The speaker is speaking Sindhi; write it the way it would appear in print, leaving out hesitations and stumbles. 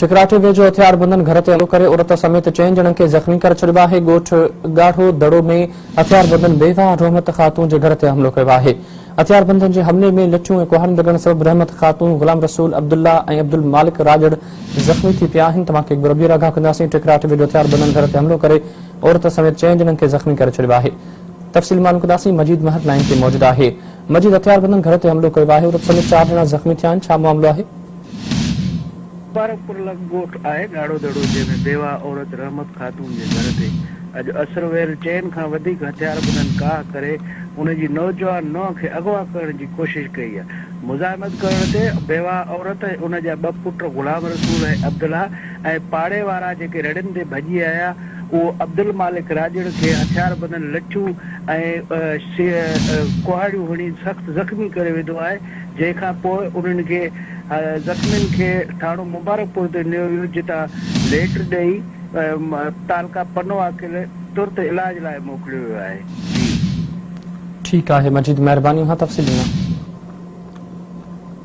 ٺڪراٺي ويجهو هٿياربندن گهر تي حملو ڪري عورت سميت چئن ڄڻن کي زخمي ڪري ڇڏيو آهي، ڳوٺ ڳاڙهو دڙو ۾ هٿياربندن بيواهه رحمت خاتون جي گهر تي حملو ڪيو آهي، هٿياربندن جي حملي ۾ لٺيون ۽ ڪهاڙيون لڳڻ سبب رحمت خاتون، غلام رسول، عبدالله ۽ عبدالمالڪ راڄڙ زخمي ٿي پيا آهن، توهان کي هڪ ڀيرو ٻيهر آگاهه ڪنداسين، ٺڪراٺي ويجهو هٿياربندن گهر تي حملو ڪري عورت سميت چئن ڄڻن کي زخمي ڪري ڇڏيو آهي، تفصيل معلوم ڪنداسين، مجيد مهر لائين تي موجود آهي، مجيد هٿياربندن گهر تي حملو ڪيو آهي، عورت سميت چار ڄڻا زخمي ٿيا آهن، ڇا معاملو آهي؟ مبارڪپور لڳ ڳوٺ آهي ڳاڙهو دڙو جنهن ۾ بيواهه عورت رحمت خاتون جي گهر تي اڄ عصر ويل چئن کان وڌيڪ هٿياربندن ڪاهه ڪري ان جي نوجوان نونهن کي اغوا ڪرڻ جي ڪوشش ڪئي آهي مزاحمت ڪرڻ تي بيواهه عورت ۽ ان جا ٻه پٽ غلام رسول ۽ عبدالله ۽ پاڙي وارا جيڪي رڙين تي ڀڄي آيا اهو عبدالمالڪ راڄڙ کي هٿياربندن لٺيون ۽ ڪهاڙيون هڻي سخت زخمي ڪري وڌو آهي جنهن کان پوء انهن کي زخمين کي ٿاڻو مبارڪپور تي نيو ويو جتان ليٽر ڏئي تعلقه پنو عاقل ترت علاج لاء موڪليو ويو آهي. جي. ٺيڪ آهي مجيد مهرباني اوهان تفصيل ڏنا.